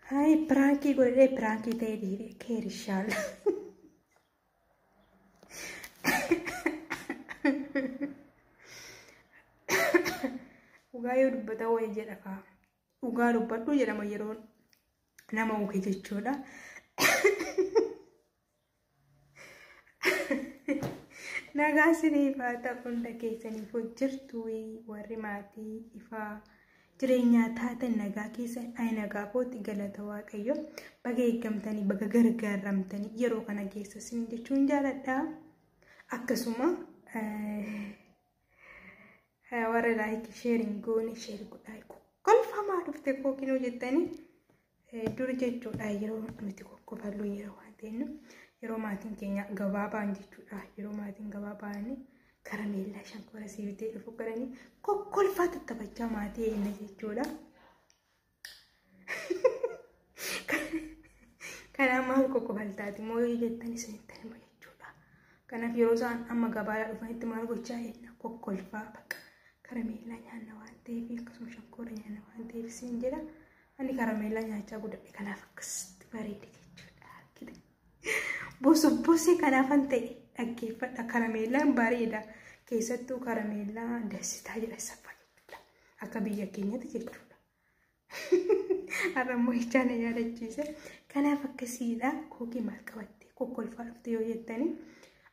Hayi piraankii godhadhee piraankii ta'ee deebi'e keer inshaalla. Dhugaa yoo dubbata wayii jedha kaa. Dhugaa dubbadhu jedhama yeroo nama uke jechuudha. Nagaa isiniif haa ta'u hunda keessaniif jirtu warri maatii ifaa jireenyaa taatan nagaa keessan ay nagaa kootti galata waaqayyo baga eeggamtanii baga gargaaramtanii yeroo kana keessa isin jechuun jaaladha. Akkasuma warra like sharing goone share godhaa kolfamaa dhufte kookinoo jettanii dur jechuudha yeroo nuti kokkofallu yeroo waan ta'eef yeroo maatiin keenya gabaa ba'an jechuudha yeroo maatiin gabaa ba'anii karameellaa shankora sii bitee dhufu godhanii kokkolfaa tattaphachaa maatii eenna jechuudha. Kanaaf maal kokkofaltaati moo yoo jettan isinittan hima jechuudha. Kanaaf yeroo isaan amma gabaadhaa dhufanitti maal gochaa eenna kokkolfaa bakka karameellaa nyaanna waan ta'eef akkasuma shankora nyaanna waan ta'eef isin jedha. Ani karameellaa nyaachaa guddadhe kanaaf akkasitti bareede jechuudha. Bosobbosee kanaafan ta'e dhaggeeffadha. Karameellaan bareeda. Keessattuu karameellaa dasitaa jedha saffaa jechuudha. Akka biyya keenyatti jechuudha. Har'a immoo jechaa na yaadachiise. Kanaaf akkasiidha. Kookii maal qabattee kokkolfaa dhufte yoo jettanii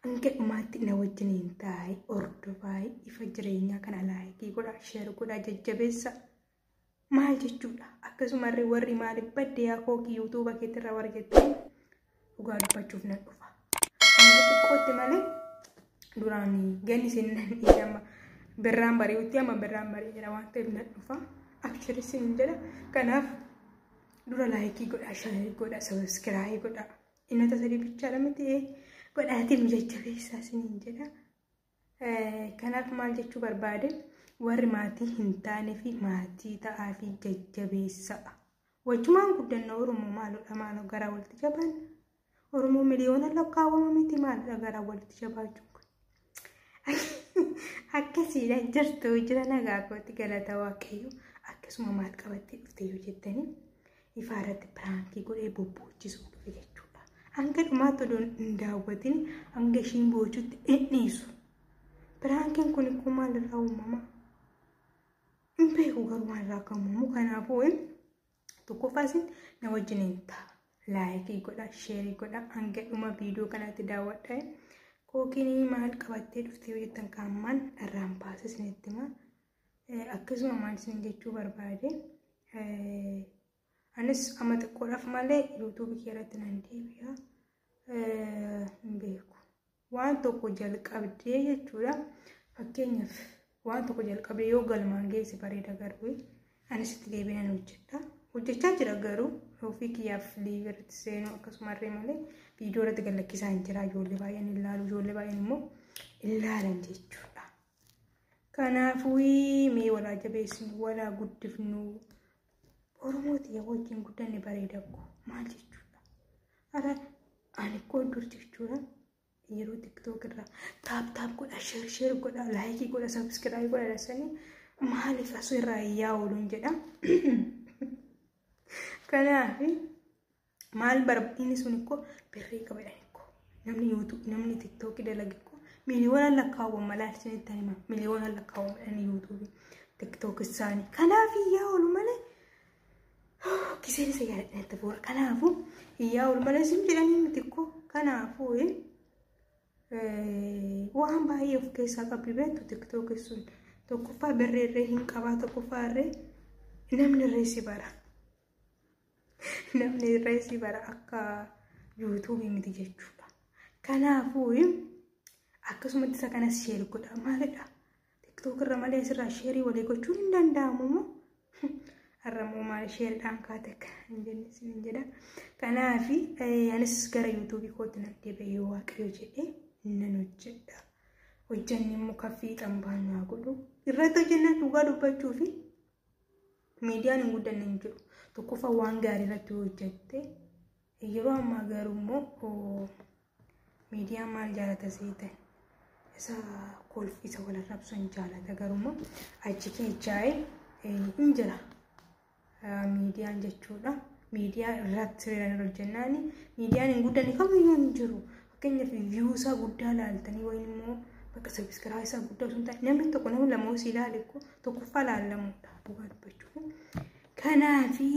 hanga dhumaatti na wajjiniin taa'ee hordofaa ifa jireenyaa kana like godhaa, share godhaa, jajjabeessa. Maal jechuudha? Akkasumallee warri maaliif badde yaa kookii yuutuuba keetirra warra jettanii dhugaa dubbachuuf nan dhufa. Hanga xiqqootti malee duraan ganni isin nan dhiise amma birraan bari'utti amma birraan bari'eera waan ta'eef nan dhufa. Abshir isin jedha. Kanaaf dura like godhaa, share godhaa, subscribe godhaa. Innota sadii bichaadha miti godhaatiin nu jajjabeessaa isiniin jedha. Kanaaf maal jechuu barbaade warri maatii hin taane fi maatii ta'aa fi jajjabeessaa. Wachumaan guddanna Oromoo maalodha maaloo garaa walitti jabaan. Oromoo miliyoona lakkaawwama miti maalodha garaa walitti jabaachuun kun. Akkasiidha jirtu jira nagaa kootti galata waaqayyo akkasuma maal qabattee dhufte yoo jettanii ifaa irratti piraankii godhee bobboochisuu dhufe jechuudha. Hanga dhumaatti odoo hin daawwatin hanga ishiin boochutti hin dhiisu. Piraankiin kun ikkoo maalirraa uumama? Hin beeku garuu maalirraa akka uumamu. Kanaafuu tokkoffaa isin na wajjin hin ta'a. Like godhaa, share godhaa, hanga dhuma viidiyoo kanaatti daawwadhaa. Kookiin maal qabattee dhufte yoo jettan kaammaan irraan baasee isinitti hima. Akkasuma maal isin jechuu barbaade anis amma xiqqoodhaaf malee yuutuubii kee irratti nan deebi'a. Hin beeku. Waan tokko jalqabdee jechuudha. Fakkeenyaaf waan tokko jalqabdee yoo galmaan geesse bareeda garuu anis itti deebi'ee nan hojjedha. Hojjechaa jira garuu ofii kiyyaaf live irratti seenuu akkasumallee malee viidiyoo irratti gad lakkisaa hin jira. Ijoollee baay'een ilaalu ijoollee baay'een immoo ilaalan jechuudha. Kanaafuu mee walaa jabeessinu walaa guddifnu Oromooti yoo wajjin guddanne bareeda koo maal jechuudha. Hara ani koo dur jechuudha. Yeroo tiktook irraa tap tap godha share share godha like godha subscribe godha dasanii maaliif asuu irraa iyyaa ooluun jedha. Kanaaf maal inni sun ikkoo birrii qaba jedhan ikkoo namni yuutuub namni tiktookii dalage ikkoo miliyoonaan lakkaawwan malaa isinitti hima miliyoonaan lakkaawwan jedhan yuutuubii tiktook isaanii kanaaf iyyaa oolu malee kiseen isa yaadadha itti bu'uura kanaafuu iyyaa oolu malee isin jedhanii miti ikkoo kanaafuu waan baay'ee of keessaa qabdi beektu tiktookii sun tokkoffaa birrii irree hin qabaa tokkoffaa irree namni irree si bara. Namni irree si bara akka yuutuubii miti jechuudha. Kanaafuu akkasumatti isa kanas share godha maalidha? Tiktook irra malee asirraa share walii gochuun hin danda'amu moo? Har'a immoo maal sharedhaan kaate akka hin jenne isin jedha. Kanaaf anis gara yuutuubii kootti nan deebi'e yoo waaqayyo jedhee nan hojjedha. Hojjanni immoo kan fiixan baanu haa godhu. Irratti hojjennaan dhugaa dubbachuu fi miidiyaan hin guddanne hin jiru. Tokkoffaa waan gaarii irratti hojjette yeroo ammaa garuu immoo miidiyaan maal jaalata seetan isa kolfi isa wal arrabsu hin jaalata garuu immoo achi keessaa'ee hin jira miidiyaan jechuudha. Miidiyaa irratti sirriidhaan hojjennaan miidiyaan hin guddanne kamiyyuu hin jiru. Fakkeenyaaf view-saa guddaa laaltanii wayin immoo bakka subscribe-saa guddaa osoo hin taane namni tokko namni lama osoo ilaale tokkoffaa laallamuudha dhugaa dubbachuuf. Kanaafi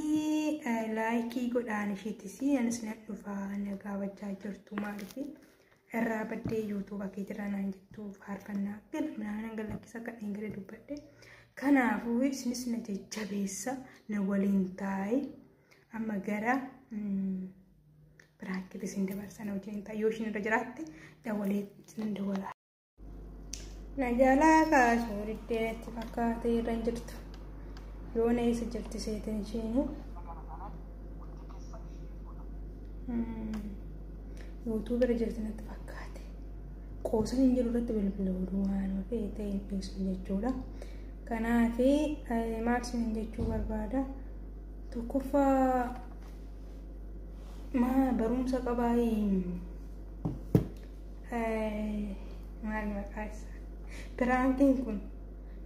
like godhaan isheettis anis nan dhufaa na gaafachaa jirtu maaliif irraa baddee YouTube keetirraa naan jettu faarfannaa galma galakkisa akka hin gale dubbadhe. Kanaafuu isinis na jajjabeessa na waliin taa'e amma gara prankitti isin dabarsa na wajjin taa'e yoo ishiin irra jiraatte dawalee isin dawalaa. Na jalaa kaasuu diddeetti fakkaatee irra hin jirtu. Yoo na eessa jirti seetin ishiin. YouTube irra jirti natti fakkaate. Qoosan hin jiru irratti bilbila oduu waan ofii ta'e hin dhiisu jechuudha. Kanaaf maal isin jechuu barbaada? Tokkoffaa maa barumsa qabaa maal maqaa isaa? Prankiin kun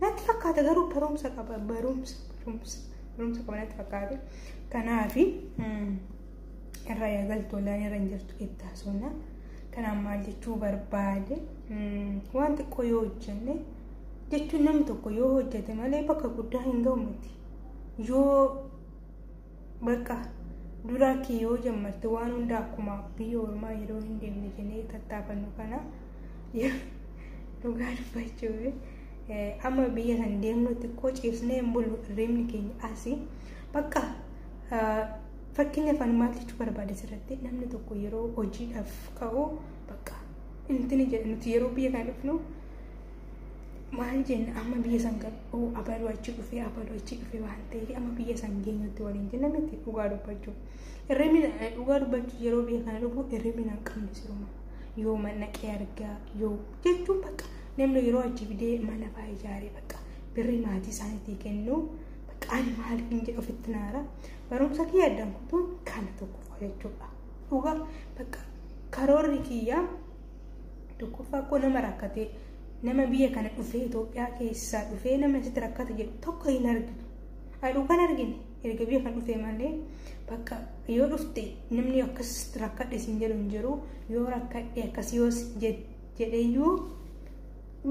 natti fakkaata garuu barumsa qaba barumsa barumsa barumsa qaba natti fakkaate. Kanaaf irraa eegaltu olaan irra hin jirtu itti. Kanaaf maal jechuu barbaade waan xiqqoo yoo hojjenne jechuun namni tokko yoo hojjete malee bakka guddaa hin ga'u miti. Yoo bakka duraa kee yoo jammarte waan hunda akkuma biyya ormaa yeroo hin deemne jennee tattaafannu kana dhugaa dubbachuuf amma biyya san deemnu xiqqoo ciibsinee hin bullu hirribni keenya asii bakka fakkeenyaaf ani maal jechuu barbaade asirratti namni tokko yeroo hojiidhaaf ka'u bakka intini jedha nuti yeroo biyya kana dhufnu maal jenna amma biyya san gadhuu abaluu achi dhufee abaluu achi dhufee waan ta'eef amma biyya san geenyutti waliin jenna miti dhugaa dubbachuu. Hirribni dhugaa dubbachuu yeroo biyya kana dhufu hirribni hin qabne siruma yoo naqee argaa yoo jechuun bakka namni yeroo achi fidee mana fa'aa ijaaree bakka birri maatii isaaniitii kennu bakka ani maaliif hin jedhu ofitti naara barumsa kiyya addaan kutuun kana tokkoffaa jechuudha. Dhugaa bakka karoorri kiyya tokkoffaa koo nama rakkatee nama biyya kana dhufee Itoophiyaa keessaa dhufee nama asitti rakkate jedhu tokko hin argitu. Ani dhugaan argine erga biyya kana dhufee malee bakka yoo dhufte namni akkas rakkadhe siin jedhu hin jiru yoo rakkadhe akkas yoo jedheyyuu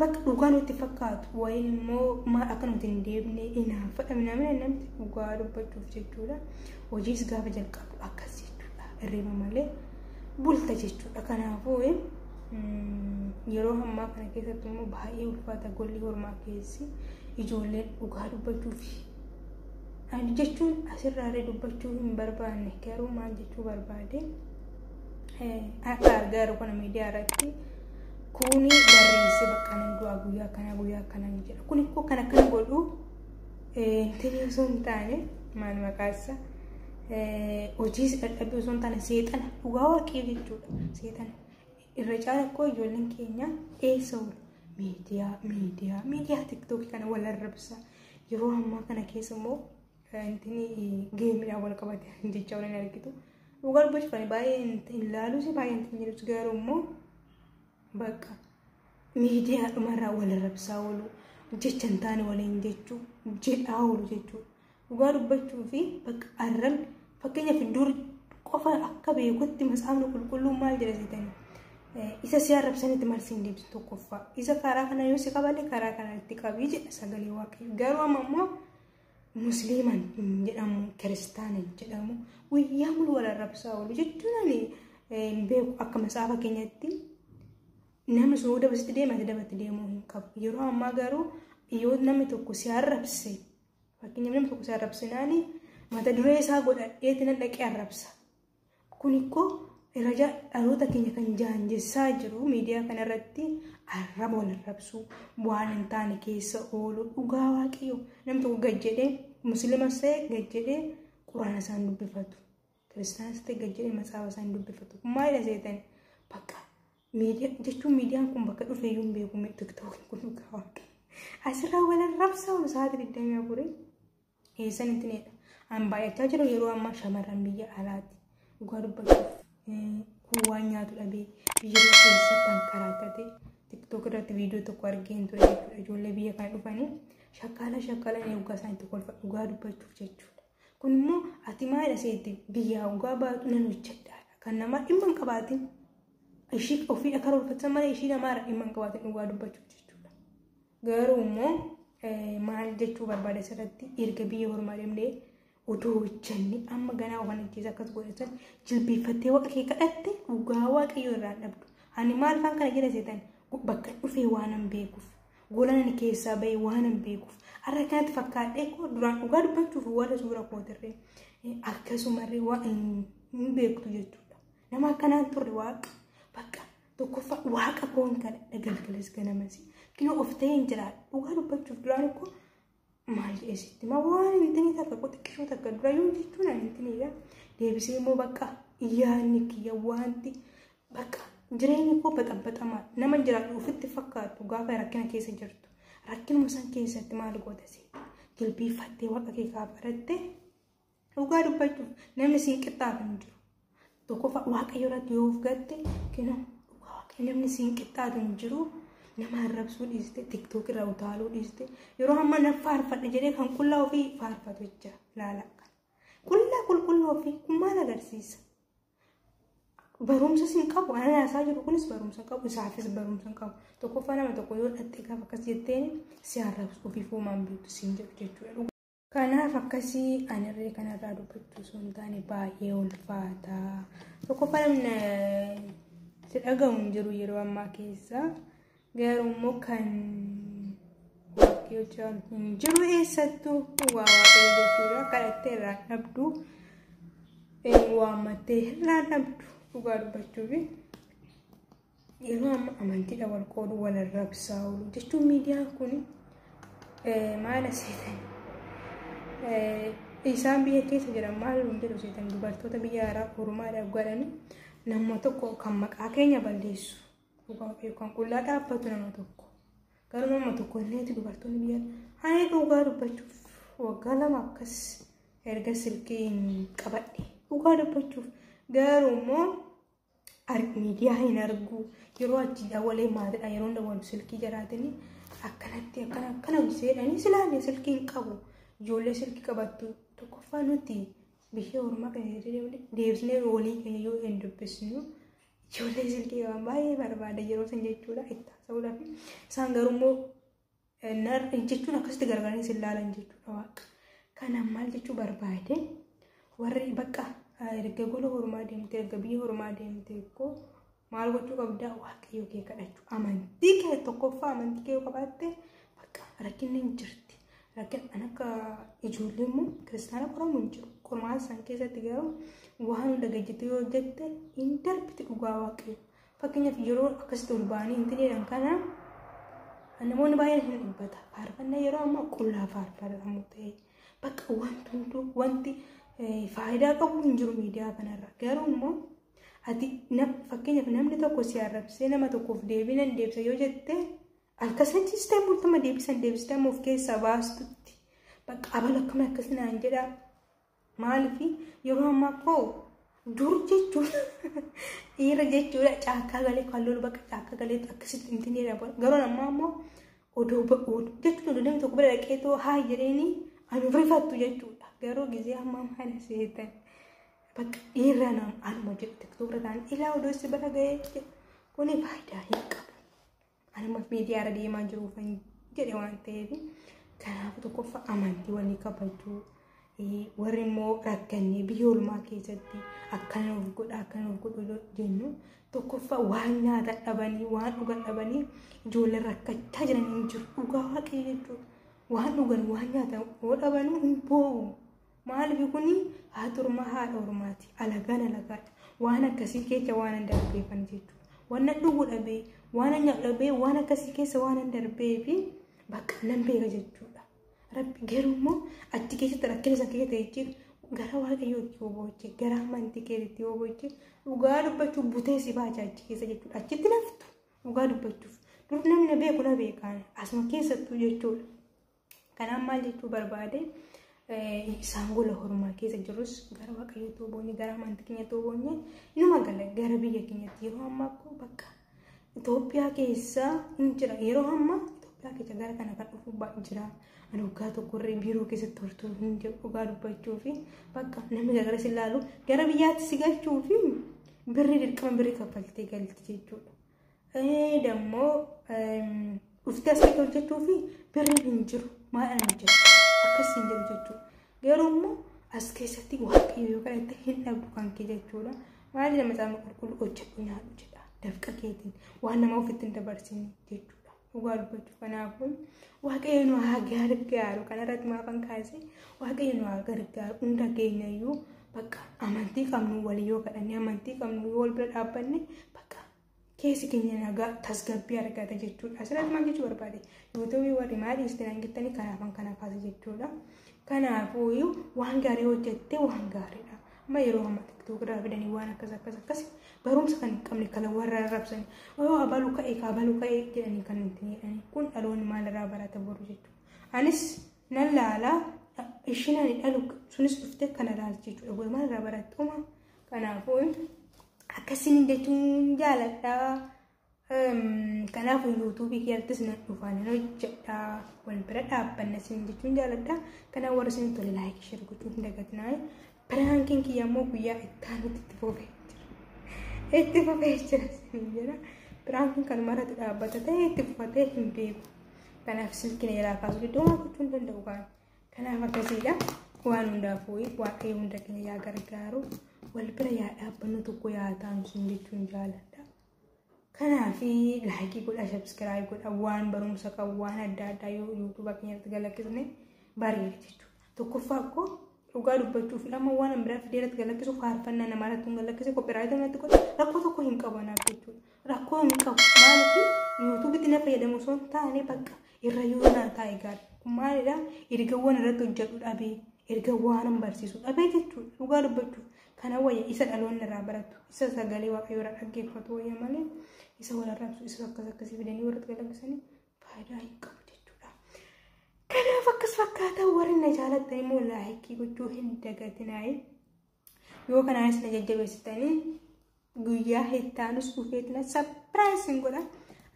bakka dhugaa nutti fakkaatu wayin immoo maal akka nuti hin deemne hinaaffadha namni namni dhugaa dubbachuuf jechuudha. Hojiis gaafa jalqabu akkas jechuudha hirriba malee bulta jechuudha. Kanaafuu yeroo ammaa kana keessatti immoo baay'ee ulfaata golli hormaa keessi ijoolleen dhugaa dubbachuuf ani jechuun asirraalee dubbachuu hin barbaanne garuu maal jechuu barbaade akka argaa jiru kana miidiyaa irratti kuni barreessee bakka nan du'aa guyyaa akkanaa guyyaa akkanaa jedha. Kun ikkoo kan akkana godhu intini osoo hin taane maal maqaa isaa hojiis dadhabbii osoo hin taane seexana dhugaa waaqayyo jechuudha seexana. Irra caala koo ijoolleen keenya eessa oolu miidiyaa miidiyaa miidiyaa TikTokii kana wal arrabsa yeroo ammaa kana keessa immoo intini gameiidhaan wal qabate jecha waliin argitu. Dhugaa dubbachuuf ani baay'ee hin laalus baay'ee hin jedhus garuu immoo bakka miidiyaa dhumarraa wal arrabsaa oolu jecha hin taane waliin jechuu jedhaa oolu jechuudha. Dhugaa dubbachuu fi bakka arrabni fakkeenyaaf dur qofa akka beekutti matsaafni qulqulluun maal jedha seetanii isa si arrabsanitti marsii hin deebisu tokkoffaa isa karaa kana yoo si qabale karaa kana itti qabii jedha sagalee waaqayyo garuu amma immoo musliiman hin jedhamu kiristaana hin jedhamu guyyaa mulu wal arrabsaa oolu jechuun ani hin beeku akka matsaafa keenyatti namni sun yoo dabasitti deema ati dabatti deemuu hin qabu yeroo ammaa garuu yoo namni tokko si arrabse fakkeenyaaf namni tokko si arrabsinaani mata duree isaa godhadheeti nan dhaqee arrabsa kun ikkoo irra dhaloota keenya kan jaanjessaa jiru miidiyaa kanarratti arraba wal arrabsuu waan hin taane keessa oolu dhugaa waaqayyo namni tokko gad jedhee musliimas ta'e gad jedhee quraana isaan dubbifatu kiristaanas ta'e gad jedhee matsaafa isaan dubbifatu maalidha seetan bakka miidiyaa jechuun miidiyaan kun bakka dhufe iyyuu hin beeku TikTokiin kun dhugaa waaqayyo asirraa wal arrabsaa oolu sa'aatii 24 eessan ittiin an baay'achaa jiru yeroo ammaa shamarran biyya alaati dhugaa dubbachuuf kun waan nyaatu dhabee biyya keessatti kan karaattate TikTok irratti viidiyoo tokko argeen ture jechuudha. Ijoollee biyya kana dhufanii shakkaala shakkaala eeggaa isaan itti kolfa dhugaa dubbachuuf jechuudha. Kun immoo ati maal seete biyyaa dhugaa baatu nan hojjedhaadha. Kan namaa dhimma hin qabaatin. Ishii ofii karoorfatan malee ishii namaarra dhimma hin qabaatin dhugaa dubbachuuf jechuudha. Garuu immoo maal jechuu barbaada asirratti erga biyya ormaa deemnee odoo hojjenne amma ganaa of ajjeesa akkas godhatan jilbeeffattee waaqa kee kadhatte dhugaa waaqayyoo irraa dhabdu. Ani maal faan kana jedha seetan bakka dhufee waan hin beekuuf gola ani keessaa bahee waan hin beekuuf har'a kanatti fakkaadhee koo duraan dhugaa dubbachuuf warra suura kootirree akkasumarree waan hin beektu jechuudha. Nama akkanaan turre waaqa bakka tokkoffaa waaqa koon kadhadha galgalas ganamas kinoo of ta'ee hin jiraadha dhugaa dubbachuuf duraan koo maal jedhesitti ma waan hintinii takka xiqqishoo takka dura yoo jechuun ani hintiniidha deebisee immoo bakka yaadni kiyya wanti bakka jireenyi koo baxabaxamaa nama jiraatu ofitti fakkaatu gaafa rakkina keessa jirtu rakkinuma san keessatti maal goota seeta jilbiiffattee waaqa kee kaafaratte dhugaa dubbachuuf namni siin qixxaafu hin jiru tokkoffaa waaqayyo irratti yoo of gatte kinoo dhugaa waaqayyo namni siin qixxaatu hin jiru. Nama arrabsuu dhiiste tiktook irraa utaaluu dhiiste yeroo amma na faarfadha jedhee kan qullaa ofii faarfatu jira ilaala qullaa qulqulluu ofii kun maal agarsiisa barumsa sin qabu ana naasaa jiru kunis barumsa qabu isaafis barumsa qabu tokkoffaa nama tokko yoo dhattee gaafa akkas jetteen si arrabsu ofii foomaan beektu siin jedhu jechuudha. Kanaaf akkasii anirree kanarraa dubbachuu osoo hin taane baay'ee ulfaata tokkoffaa namni si dhagahu hin jiru yeroo ammaa keessa. Garuu immoo kan waaqayyo caalu hin jiru eessattuu dhugaa waaqayyo jechuudha. Kadhattee irraa dhabdu waammattee irraa dhabdu dhugaa dubbachuufi yeroo amma amantiidha wal qoodu wal arrabsaa oolu jechuun miidiyaan kun maal seetan isaan biyya keessa jiran maal hin jedhu seetan dubartoota biyya haaraa ormaadhaaf godhani nama tokko kan maqaa keenya balleessu. Kan qullaa dhaabbatu nama tokko garuu nama tokko illee dubartoonni biyya ani dhugaa dubbachuuf waggaa 2 akkas erga silkii hin qabadhe dhugaa dubbachuuf garuu immoo miidiyaa hin argu yeroo achi dawwalee maatiidha yeroo dawwalu silkii jaraatanii akkanatti akkana akkana jedhanii silaalee silkii hin qabu ijoollee silkii qabattu tokkoffaa nuti biyya ormaa kana deebisnee walii keenya yoo hin dubbisnu. Ijoollee silkii qaban baay'ee barbaada yeroo san jechuudha itti haasa'uudhaaf isaan garuu immoo jechuun akkasitti gargaaranii si ilaalan jechuudha waaqa. Kanaaf maal jechuu barbaade warri bakka erga gola hormaa deemte erga biyya hormaa deemte koo maal gochuu qabdaa waaqayyo kee kadhachuu amantii kee tokkoffaa amantii kee yoo qabaatte bakka rakkinni hin jirti. Rakkin an akka ijoollee immoo kiristaana qoramu hin jiru. Qormaata isaan keessatti garuu waan hunda gajjite yoo hojjette hin darbiti dhugaa waaqayyo. Fakkeenyaaf yeroo akkasitti ol ba'anii hin tineedhaan kana namoonni baay'een hin dhibbata. Faarfannaa yeroo ammaa qullaa faarfatamu ta'e bakka wanti hunduu wanti faayidaa qabu hin jiru miidiyaa kanarra. Garuu immoo ati fakkeenyaaf namni tokko si arrabsee nama tokkoof deebii nan deebisa yoo jette halkan ciistee bultuma deebisan deebistee amma of keessaa baastutti bakka abala akkam akkas naan jedhaa. Maaliif yeroo ammaa koo dur jechuudha dhiira jechuudha caakkaa galee kan lolu bakka caakkaa galee akkasitti hin tineera garuu ammaa immoo odoo jechuudha odoo namni tokko bira dhaqee too haa jedheeni ani rifattu jechuudha garuu gizee ammaa maal seetan bakka dhiirra nama anuma jedhu tiktookirra ta'an ilaa odoo si bira ga'ee kuni faayidaa hin qabu. Anuma miidiyaarra deemaa jiruuf jedhe waan ta'eef kanaaf tokkoffaa amantii walii kabajuu. Warri immoo rakkannee biyya ormaa keessatti akkana of godha akkana of godhu jennu tokkoffaa waan nyaata dhabanii waan dhugan dhabanii ijoolleen rakkachaa jiran hin jiru dhugaa waaqayyo jechuudha. Waan dhugan waan nyaatan yoo dhabanuu hin boo'u. Maaliif kuni haati ormaa haadha ormaati alagaan alagaadha waan akkasii keessa waan hin darbeeffan jechuudha. Waan dhugu dhabee waan nyaatu dhabee waan akkasii keessa waan hin darbeefi bakka nan beeka jechuudha. Rabbi garuu immoo achi keessatti rakkina isa keessa ta'e jechuudha gara waaqayyootti yoo booche gara amantii keetitti yoo booche dhugaa dubbachuuf butee si baachaa achi keessa jechuudha. Achitti naftu dhugaa dubbachuuf dur namni beeku na beekaan asuma keessattuu jechuudha. Kanaaf maal jechuu barbaade isaan gola hormaa keessa jirus gara waaqayyootti yoo boonye gara amantii keenyatti yoo boonye inuma gala gara biyya keenyatti yeroo ammaa koo bakka Itoophiyaa keessa hin jira yeroo ammaa Itoophiyaa keessa gara kana kan dhufu jira. Ani waggaa tokkorree biiroo keessatti hortuu hin jiru dhugaa dubbachuu fi bakka namni gargar si ilaalu gara biyyaatti si galchuu fi birrii dirqama birrii kaffaltee galti jechuudha. Dammoo dhuftee as keessa hojjechuu fi birriin hin jiru maal ana hojjetu akkas hin jiru jechuudha. Garuu immoo as keessatti waaqayyo yoo kadhatte hin dhabdu kan kee jechuudha. Maal jedha Macaafni Qulqulluu hojjedhu nyaadhu jedha. Dafqa keetiin waan nama ofitti hin dabarsine jechuudha. Dhugaa dubbachuu kanaafuu waaqayyo nu haa gargaaru. Kanarratti maafan kaase waaqayyo nu haa gargaaru. Hunda keenya iyyuu bakka amantii qabnu walii yoo kadhanne amantii qabnu yoo wal bira dhaabbanne bakka keessi keenya nagaa tasgabbii argata jechuudha. Asirratti maal jechuu barbaade? Yuutuubii warri maal dhiistanii jettanii kanaafan kana kaase jechuudha. Kanaafuu waan gaarii hojjette waan gaariidha. Amma yeroo ammaa tiktook irraa fidanii waan akkas akkas akkas barumsa kan hin qabne kan warra arrabsan yoo abaluu ka'e abaluu ka'e jedhanii kan hin jedhani kun dhaloonni maalirraa barata boru jechuudha. Anis nan laalaa ishiin ani dhalu sunis dhuftee kana laalti jechuudha. Boru maalirraa baratte uma. Kanaafuu akkasiin jechuun jaaladha. Kanaafuu yuutuubii keessattis nan dhufaa nan hojjedha. Wal bira dhaabbanna isin jechuun jaaladha. Kanaaf warra isin tole like share gochuu hin dagatinaa. Piraankiin kiyya immoo guyyaa itti aanutti itti fufee jira. Itti fufee jira isin jira. Piraankiin kanuma irratti dhaabbata ta'e itti fufatee hin beeku. Kanaaf silkiin jalaa kaasuu diddoo gochuu hin danda'u kaan. Kanaaf akkasiidha. Waan hundaafuu waaqayyo hunda keenya yaa gargaaru. Wal bira yaa dhaabbannu tokko yaa taanu isin jechuun jaaladha. Kanaaf like godha, subscribe godha, waan barumsa qabu waan adda addaa yoo yuutuuba keenyatti galakkisne bareeda jechuudha. Tokkoffaa koo dhugaa dubbachuuf amma waan an biraa fidee irratti galakkisu faarfannaa namaa irratti hin galakkise copyright natti godha rakkoo tokko hin qabu anaaf jechuudha. Rakkoo hin qabu maaliif yuutuubitti na fayyadamu osoo hin taane bakka irra yoo naa taa'e gaarii. Kun maalidha? Ergawwan irratti hojjedhu dhabee erga waan an barsiisu dhabee jechuudha. Dhugaa dubbachuuf kana wayya isa dhaloonni irraa baratu isa sagalee waaqayyoo irraa dhaggeeffatu wayya malee isa wal arrabsu isa akkas akkasii fidanii warra galakkisanii faayidaa hin qabu jechuudha. Kanaaf akkas fakkaata warri na jaalattan immoo like gochuu hin dagatinaa. Yoo kanaanis na jajjabeessitanii guyyaa ittaanus dhufeetina surprise hin godha.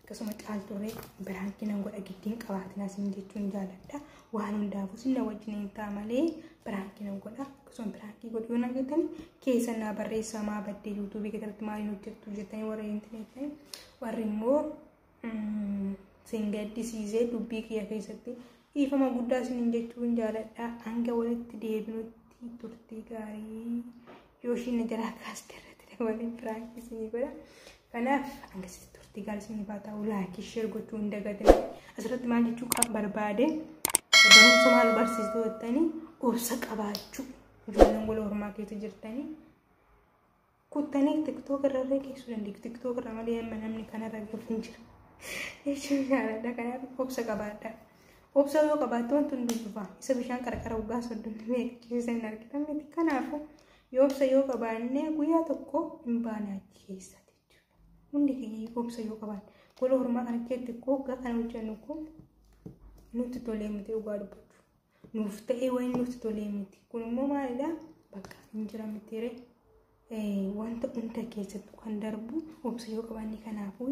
Akkasuma caalturree biraankii nan godha giddiin qabaatinaa isin jechuun jaaladha. Waan hundaafuu isin na wajjin hin ta'a malee biraankii nan godha. Akkasuma biraankii godhu yoo na jettanii keessa naa barreessaa maa baddee yuutuubii keessatti maaliin hojjettu jettanii warri hin ta'e warri immoo isin gaddisiisee dubbii kiyya keessatti dhiifama guddaa isiniin jechuun jaaladha. Hanga walitti deebinutti turtii gaarii yoo ishiin na jalaa kaaste irratti dabalee biraankii isinii godha. Kanaaf hanga turtii gaarii isiniif haa ta'u like share gochuu hin dagatinaa. Asirratti maal jechuu barbaade barumsa maal barsiistuu jettanii obsa qabaachuu ijoolleen gola ormaa keessa jirtanii kuttanii tiktook irra illee geessuu dandeessu. Tiktook irra malee amma namni kanarra gahu hin jiru. Jechuun jaaladha. Kanaaf obsa qabaadha. Obsa yoo qabaatte wanti hundi dhufa. Isa bishaan qarqara waggaa soddomii meeqa keessa hin argitan miti. Kanaafuu yoo obsa yoo qabaanne guyyaa tokko hin baane achi keessa jechuudha. Hundi keenya obsa yoo qabaanne gola ormaa kana keessatti waggaa kana hojjennu kun nutti tolee miti dhugaa dubbachuu. Nuuf ta'ee wayii nutti tolee miti. Kun immoo maalidhaa? Bakka hin jira miti ree. Wanta hunda keessattuu kan darbu obsa yoo qabaanne kanaafuu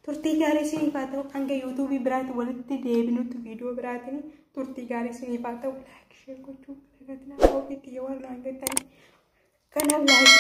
turtii gaarii isiniif haa ta'u hanga yuutuubii biraatti walitti deebinutti viidiyoo biraatiin turtii gaarii isiniif haa ta'u like share gochuu dagatinaa ofiitti yoo waan jettanii kanaaf like.